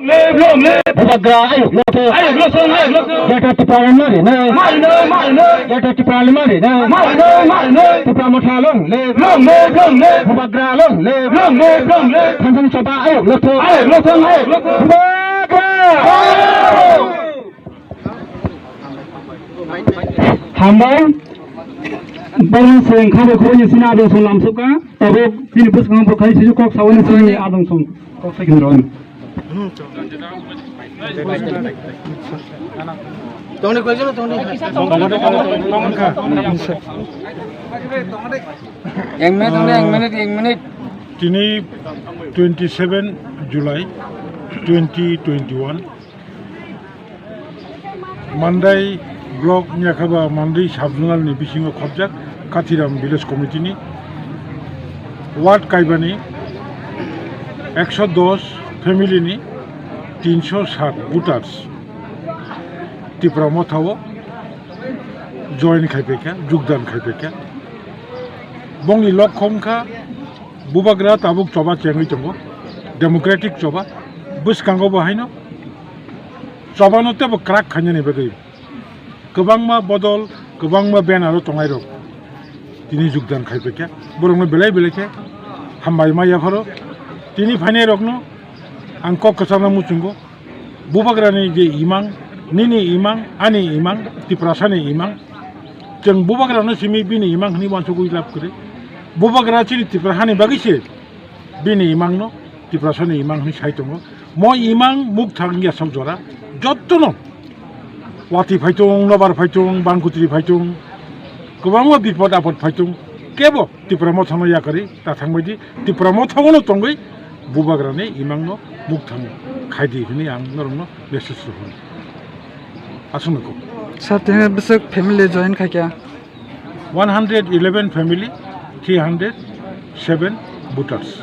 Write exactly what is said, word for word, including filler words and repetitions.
Live, long live. Bubagra ayuk lotho. Ayuk lotho, ayuk lotho. Greater Tipraland no rinai. Marinai, marinai. Greater Tipraland no rinai. Marinai, marinai. Tipra Motha long live. Long live, long live. Bubagra long live. Long live, long live. Thansani choba ayuk lotho. Ayuk lotho, ayuk lotho. Bubagra. Hambai. Bang seng khabo khoni sini adong song lamsok ka. Tabuk bini bwskango bo khai sijak kok sawani sini adong song. Kok sai khindron. Tongni koi jano tongni. Ek minute, ek minute, ek minute. Tini twenty seven July twenty twenty one. Mandai block, Niakhaba Mandai sub-zonal ni bisingo khobjak Kathiram Village Committee ni ward kaibani ekso dos family ni tinso sat voters Tipra Motha o join khaipaikha, jogdan khaipaikha. Bongni lokho wngkha Bubagra tabuk choba chengwi tongo, democratic choba, bwskango bo haino chobano teibo kwrak khainani bagwi kwbangma bodol, kwbangma banner o tongnai rok tini jogdan khaipaikha. Borokno belai belai khe hambai ma yapharo. Tini phainai rokno ang kok kwchangno muchungo. Bubagrani je imang, nini imang, ani imang, Tiprasani imang. Chwng Bubagrano simi bini imang hwnwi uansugwi lab kwrwi. Bubagra chini Tiprasani bagwi se bini imangno Tiprasani imang hwnwi sai tongo. Mo imang mukthang yasok jora jottono watwi phaitung, nobar phaitung, bangkutri phaitung, kwbangma bipod apod phaitung, kebo Tipra Mothano yakarwi ta thangbaidi, Tipra Mothano tongwi Bubagrani imangno mukthang khaidi hwnwi ang norokno message rwkha. Aswk nukho. Sir, tini bwswk family join khaikha? One hundred eleven family, three hundred seven voters.